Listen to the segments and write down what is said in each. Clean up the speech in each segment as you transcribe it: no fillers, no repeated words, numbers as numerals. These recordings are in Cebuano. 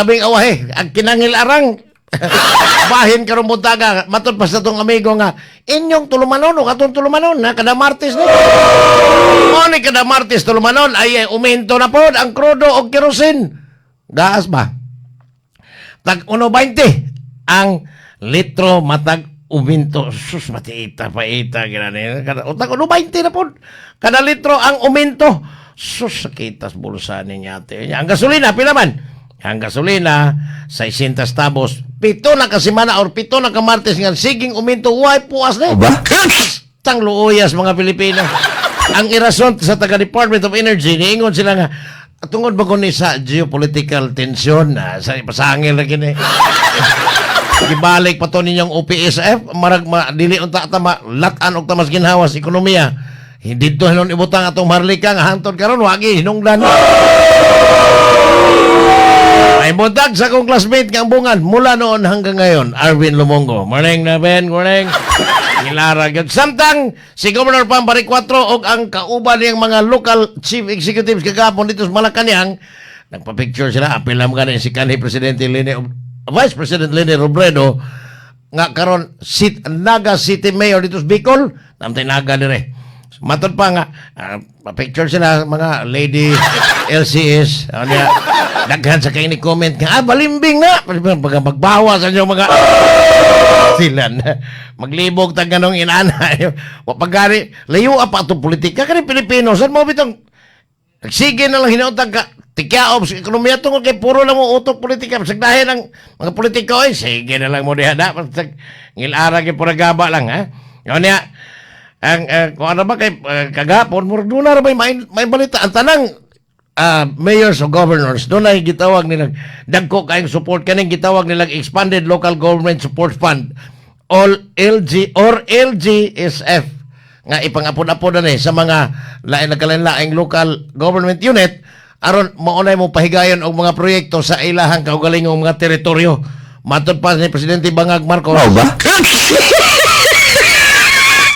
Labing awahe, ang kinangil arang. Bahin karong buntaga, matod pa sa tong amigo nga inyong tulumanon o katong tulumanon na kada Martes ni. Mo ni kada Martes tulumanon ay uminto na pod ang krudo og kerosene. Gaas ba? Tag 1.20 ang litro matag uminto. Sus, matiita pa ita ginani. Kada tag 1.20 na pod. Kada litro ang uminto. Sus, sakitas bulsa ninyo ate. Ang gasolina, pila man? Ang gasolina, 600 tabos. 7 na ka semana or 7 na ka Martes nga siging uminto, way puas na. Ba? Tang luuyas mga Pilipino. Ang irason sa taga Department of Energy, niingon sila nga, tungod ba ni sa geopolitical tension, na sa pasangil na kini. Gibalik pa to ninyong OPSF, marag ma, dili unta ta ma, latan og tamas ginhawa sa ekonomiya. Hindi to hinon ibutang atong Maharlika nga hangtod karon wagi hinungdan. Ay buntag sa akong classmate nga ambungan mula noon hanggang ngayon, Arvin Lumongo. Morning na Ben, morning. Gilara gyud. Samtang si Governor Pam Baricuatro og ang kauban niyang mga local chief executives kagahapon dito sa Malacañang, nagpa-picture sila, apil lang gani si kanhi Presidente Leni, Vice President Leni Robredo nga karon sit Naga City Mayor dito sa Bicol, namtay Naga dire. Matod pa nga, pa-picture sila mga lady LCS, ano niya, daghan sa kay ni comment nga, balimbing na, pag magbawa sa inyo mga silan. Maglibog tag ganong inana. Wa pagari, layo pa atong politika kani Pilipino. Saan mo bitong sige na lang hinautang ka tikyaob sa ekonomiya tungod kay puro lang mo utok politika. Sagdahin ang mga politiko ay sige na lang mo diha na. Ngilara kay pura gaba lang ha. Ngayon niya, ang kung ano ba kay kagapon murag doon na ra may balita ang tanang mayors o governors doon ay gitawag nilang dagko kayong support kaning gitawag nilang Expanded Local Government Support Fund all LG or LGSF nga ipangapon-apon na ni sa mga lain nagkalain-laing local government unit aron maunay mo pahigayon og mga proyekto sa ilahang kaugalingong mga teritoryo. Matod pa ni Presidente Bangag Marcos Mao ba?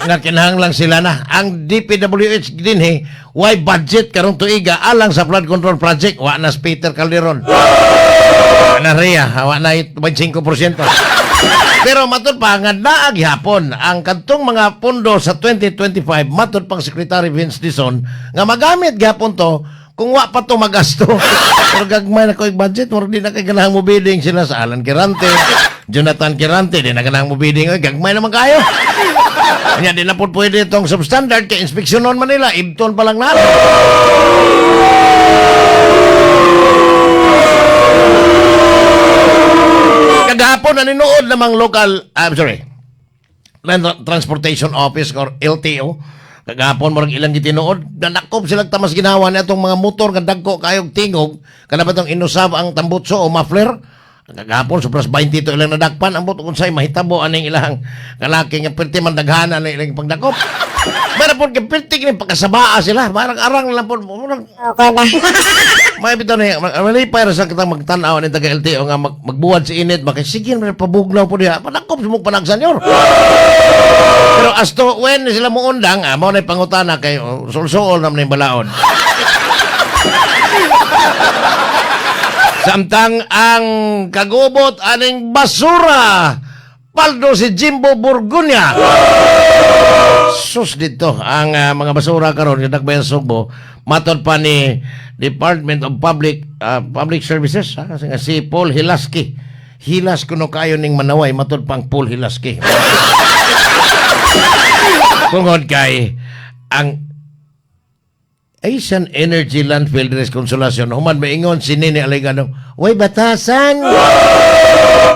Nga kinahanglan sila na. Ang DPWH dinhi way budget karong tuiga alang sa flood control project. Wa na si Peter Calderon. Wa na Ria, wa na 25%. Pero matod pa nga naa gihapon ang kadtong mga pondo sa 2025 matod pang Secretary Vince Dizon nga magamit gihapon to kung wa pa to magasto. Pero gagmay na ko'y budget, murag di na kay ganahang mo bidding sila sa Alan Quirante, Jonathan Quirante, di na ganahang mo bidding. Oy, gagmay naman kayo. Kanya di na po pwede itong substandard kay inspeksyonon man nila, ibton pa lang na. Kagahapon naninuod namang local, I'm sorry, Land Transportation Office or LTO. Kagahapon murag ilang gitinuod, nanakop sila tamas ginawa ni atong mga motor nga dagko kayog tingog, kana ba tong inusab ang tambutso o muffler? Kagahapon sobras 20 to ilang nadakpan ang buto kung sa'y mahitabo aning ilang kalaki nga perti man daghana na ilang pagdakop. Pero po kay perti kini pagkasabaa sila, marang arang lang po. Murag Okay na. may bitaw na malipay ra sa kitang magtan-aw ni taga LTO nga magbuwad si init ba kay sige man pabugnaw po diha panakop sa mong panagsan yor. Pero as to when sila muundang, mao na pangutana kay oh, sulsuol naman yung balaod. Samtang ang kagubot aning basura, paldo si Jimbo Borgonia. Sus dito ang mga basura karon nga dakbayan sa Sugbo matod pa ni Department of Public Public Services ha, kasi nga si Paul Hilaski. Hilas kuno kayo ning manaway matod pang Paul Hilaski. Tungod kay ang Asian Energy Landfill Dres Consolacion human maingon si Nene Alegado, way batasan.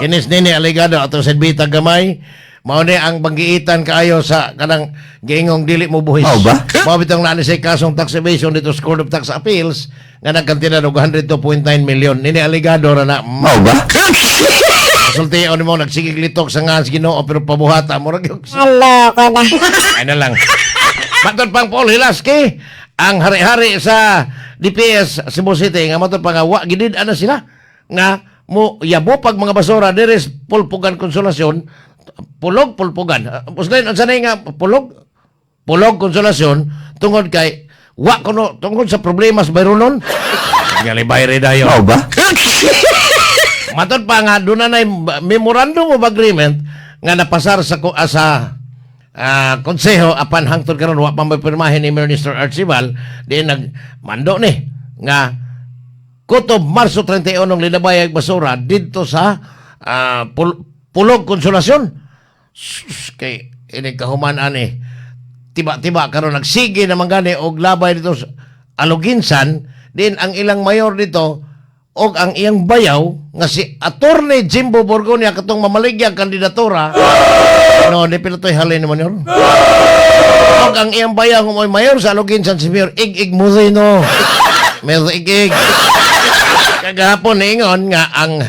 Kinis Nene Alegado atong sa gamay mao ni ang banggiitan kaayo sa kanang giingong dili mo buhis. Mao ba? Mao bitong naa ni say kasong tax evasion dito sa Court of Tax Appeals nga nagkantidad og 102.9 million. Nene Alegado ra na. Mao ba? Sulti ni mo nagsigig litok sa nga sa Ginoo pero pabuhata murag yung Loko na. ay na lang. Matod pang Paul Hilaski, ang hari-hari sa DPS Cebu City, nga matod pa nga wa gidid ana sila nga mo yabo pag mga basura diri sa Pulpugan Consolacion, Pulog Pulpugan. Uslen unsa na nga Pulog? Pulog Consolacion tungod kay wa kuno tungod sa problema sa bayronon. Ngali bayre dayon. Mao ba? Matod pa nga doon na memorandum of agreement nga napasar sa sa konseho, apan hangtod karon wa pa may pirmahin ni Minister Archival di nagmando ni nga kutob Marso 31 ng linabayag basura didto sa Pulog Consolacion. Sus, kay ini kahuman ani tiba-tiba karon nagsige naman gani og labay dito sa Aloguinsan din ang ilang mayor dito og ang iyang bayaw nga si Attorney Jimbo Borgonia, katong mamaligyang kandidatura no ni pilatoy halin naman yun, og ang iyang bayaw nga mo'y mayor sa Aloguinsan, si Mayor Ig-Ig Moreno. Mayor Ig-Ig kagahapon niingon nga ang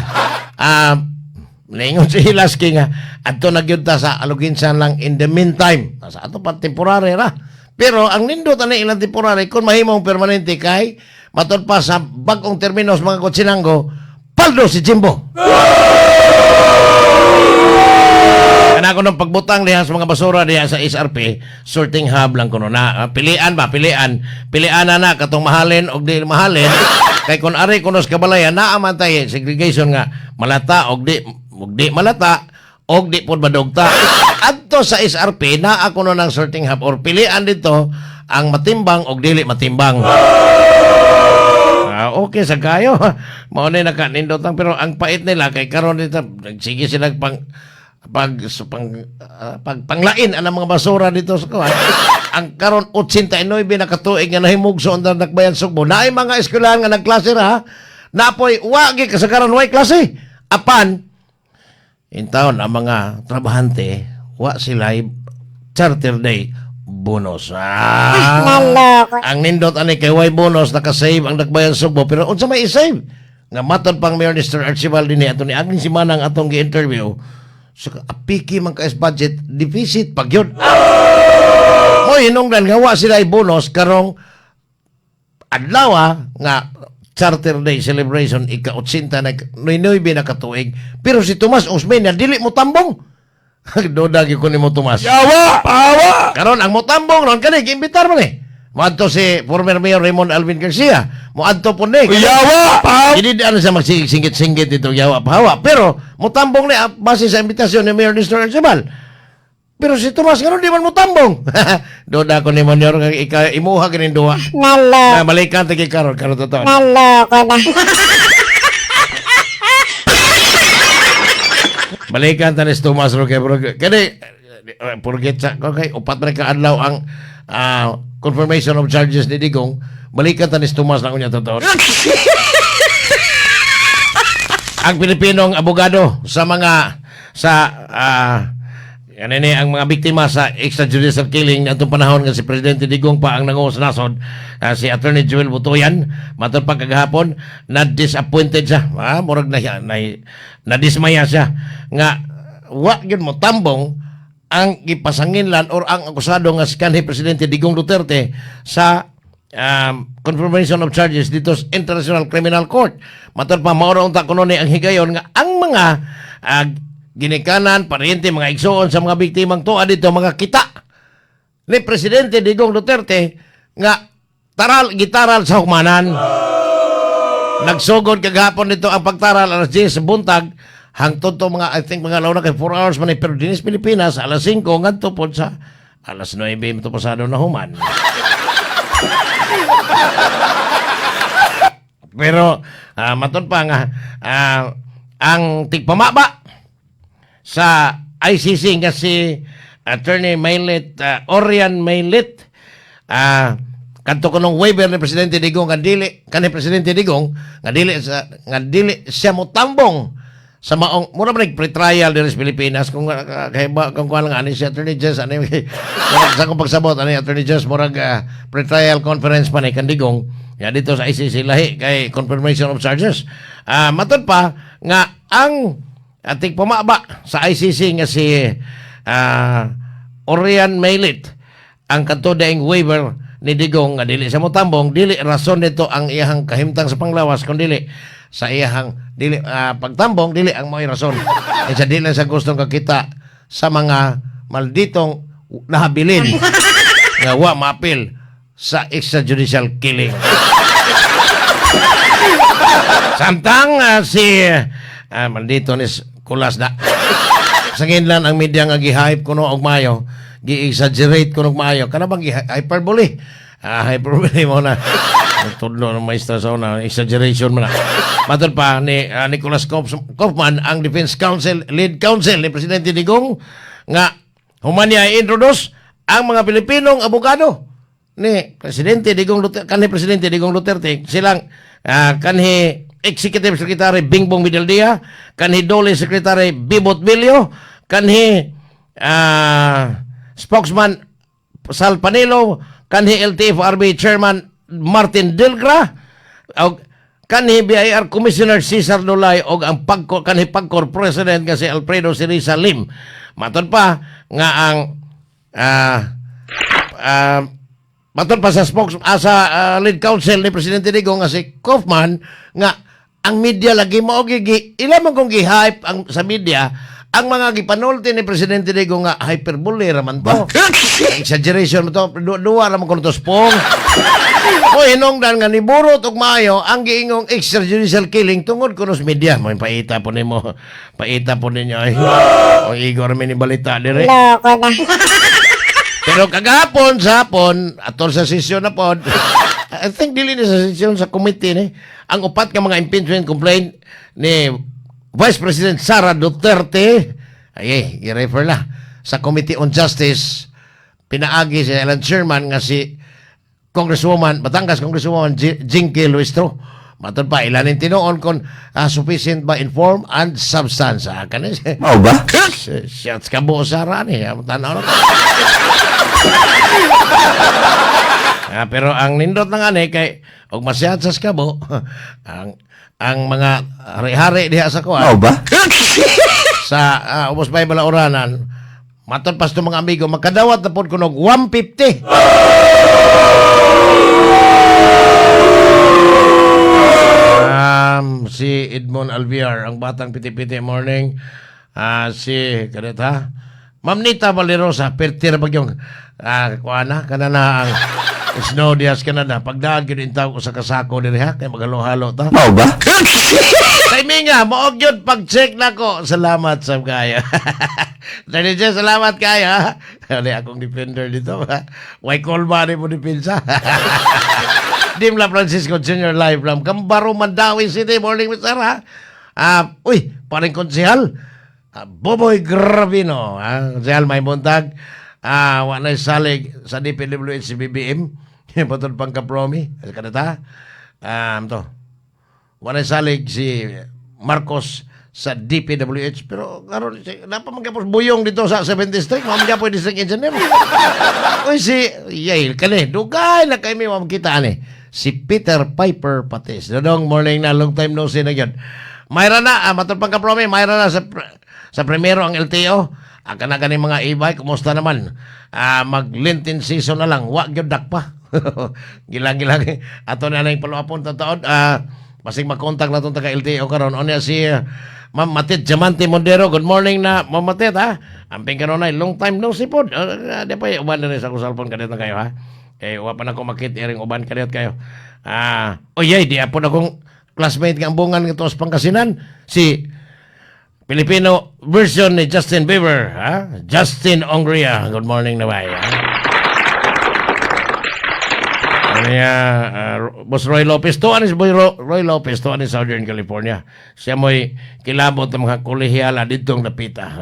niingon si Hilaski nga adto na gyud ta sa Aloguinsan lang in the meantime. Sa ato pa temporary ra. Pero ang nindot ani ilang temporary kung mahimong permanente, kay matod pa sa bag-ong terminos, mga kutsinanggo, paldo si Jimbo. Kana ko ng pagbutang diha sa mga basura diha sa SRP, sorting hub lang kuno na. Pilian ba, pilian. Pilian na na katong mahalin og di mahalin. Kay kun ari kuno sa kabalayan, naa man tay segregation nga malata og di malata og di pod madugta. Adto sa SRP, naa kuno ng sorting hub or pilian dito ang matimbang og dili matimbang. Okay sa kayo. Mao ni nakanindot ang, pero ang pait nila kay karon dito nagsige sila pang pag sa pang pag panglain ang mga basura dito sa kuan. Ang karon 89 na katuig nga nahimugso ang Dakbayan Sugbo. Naay mga eskwelahan nga nagklase ra. Napoy wagi kasagaran way klase. Apan in town ang mga trabahante wa sila charter day bonus. Naloko. Ang nindot ani kay way bonus, nakasave ang Dakbayan Sugbo, pero unsa may i-save? Nga matod pang Mayor Mr. Archival dinhi ato ni agning semana ang atong gi-interview sa apiki man kaes budget deficit pag yun. Mo hinungdan nga wa sila bonus karong adlaw nga Charter Day celebration, ika-89 na katuig. Pero si Tomas Osmeña dili mo tambong. Duda gyud ko nimo, Tomas. Yawa! Pawa! Karon ang motambong ron kani giimbitar man eh. Moadto si former Mayor Raymond Alvin Garcia. Moadto po ni. Yawa! Pawa! Hindi ano siya magsinggit-singgit dito yawa pahawa. Pero motambong ni base sa imbitasyon ni Mayor Nestor Archival. Pero si Tomas karon di man motambong. Duda ko ni Mayor nga ika imuha kining duha. Naloko. Na balikan ta karon karon totoo. Naloko na. Balikan ta ni Tomas Roque bro. Kani forget sa ko kay 4 na ka adlaw ang confirmation of charges ni Digong. Balikan ta ni Tomas na unya totoo. Ang Pilipinong abogado sa mga sa yan ini ang mga biktima sa extrajudicial killing atong panahon nga si Presidente Digong pa ang nanguo sa nasod, si Attorney Joel Butuyan, matod pa kagahapon na disappointed siya, murag na, na, na dismaya siya nga wa gyud mo tambong ang gipasanginlan or ang akusado nga si kanhi Presidente Digong Duterte sa confirmation of charges dito sa International Criminal Court. Matod pa, mao ra unta kuno ni ang higayon nga ang mga ginikanan, paryente, mga igsoon sa mga biktimang tuwa dito mga kita ni Presidente Digong Duterte nga taral gitaral sa hukmanan. Nagsugod kagahapon nito ang pagtaral alas 10 sa buntag hangtod to mga, I think, mga launa kay 4 hours man eh, pero dinis Pilipinas alas 5 ngadto pod sa alas 9 to pasado na human. Pero matod pa nga ang tigpamaba sa ICC nga si Attorney Maylet, Orian Maylet, kadto kunong waiver ni Presidente Digong nga dili kani Presidente Digong nga dili sa nga dili siya motambong sa maong mura man pre-trial diri sa Pilipinas kung kay ba kung kuan lang ani si Attorney Jess ani murag sa akong pagsabot ani Attorney Jess, murag pre-trial conference pa ni kan Digong ya dito sa ICC, lahi kay confirmation of charges. Matod pa nga ang ating pumaba sa ICC nga si Orian Maylit, ang kadto daing waiver ni Digong nga dili sa motambong, dili rason nito ang iyahang kahimtang sa panglawas, kun dili sa iyahang dili pagtambong, dili ang mao'y rason eh, sa dili sa gustong kakita sa mga malditong nahabilin nga wa maapil sa extrajudicial killing. Samtang si Ah, maldito ni Kulas na. Sa nginlan ang media nga gi-hype kuno og maayo, gi-exaggerate kuno og maayo. Kana bang hyperbole? Ah, hyperbole mo na. Tudlo ng maestra sa una, exaggeration mo na. Matod pa ni Nicholas Kaufman, ang Defense Counsel, lead counsel ni Presidente Digong, nga human niya i-introduce ang mga Pilipinong abogado ni Presidente Digong Duterte, kanhi Presidente Digong Duterte, silang kanhi Executive Secretary Bingbong Medialdea, kanhi DOLE Secretary Bibot Bilio, kanhi spokesman Sal Panelo, kanhi LTFRB Chairman Martin Delgra, og kanhi BIR Commissioner Cesar Dulay og ang PAGCOR, kanhi PAGCOR President nga si Alfredo Sirisa Lim. Matod pa nga ang matod pa sa lead counsel ni Presidente Digong nga si Kaufman nga ang media lagi mao gi ila man kung gi-hype ang sa media ang mga gipanulti ni Presidente Digong nga hyperbole ra man to. Exaggeration mo to. Duwa ra man kuno to spong. O hinungdan nga niburot og maayo ang giingong extrajudicial killing tungod kuno sa media. Mo paita po nimo. Paita po ninyo ay. O Igor mi ni balita dire. Loko na. Pero kagahapon sa hapon, atol sa sesyon na pod, I think dili ni sa sesyon sa committee ni, ang upat ka mga impeachment complaint ni Vice President Sara Duterte, ay, i-refer na sa Committee on Justice, pinaagi sa ilang chairman nga si Congresswoman, Batangas Congresswoman Jinky Luistro. Matod pa, ilan tinuon kung sufficient ba in form and substance. Ah, kani Mao ba? Shots ka buo Sara ni. Tanaw na. Ah, pero ang nindot na nga ni kay og masiyat sa kabo ang mga hari-hari diha sa kuan Mao ba? sa ubos bay balauranan matod pas mga amigo makadawat na pod kunog 150. Si Edmond Alviar, ang batang piti-piti, morning. Ah, si kadet ha. Ma'am Nita Valerosa, perti ra bagyong kuana kana na ang snow dias Canada. Pagdaan gyud intaw ko sa kasako diri ha kay maghalo-halo ta. Mao ba? Timinga, maog yun pag-check na ko. Salamat sa kaya. Attorney Jess, salamat kaya. Ano akong defender dito. Why call ba mo depensa? Dimla Francisco Jr. live from Cambaro, Mandaue City. Morning, Mr. Ha? Ah, uy, paring konsehal. Ah, Boboy Gravino. Ah, konsehal, may buntag. Ah, wala salig sa DPWH BBM. Patod pang kapromi. Kanata. To. Wala salig si Marcos sa DPWH pero karon napa man gyapon buyong dito sa 7th District, mao man gyapon district engineer. Uy, si yay kani dugay na kay mi wa makita ani si Peter Piper Patis. Dodong, morning na, long time no see na gyud. Mayra na, matod pang kapromi, mayra na sa primero ang LTO. Ang kana gani mga e-bike, kumusta naman? Ah, mag Lenten season na lang, wa gyud dakpa. Gilang-gilang ato na lang paluapon taon. Ah, basig makontak na itong taga LTO karon. Onya si Ma'am Matit Diamante Mondero. Good morning na, Ma'am Matit, ha. Amping karon ay long time no see pod. Di pa uban na rin sa akong cellphone kadiyot na kayo, ha. Kay wa pa na ko makit iring uban kadiyot kayo. Ah, oyay di apod akong classmate nga ambungan nga sa Pangasinan, si Filipino version ni Justin Bieber, ha? Justin Ongria. Good morning na bay, ha? Ano niya, Boss Roy Lopez. To, ano si Boy Roy Lopez? To, ano Southern California. Siya mo'y kilabot ng mga kolehiala ditong napita.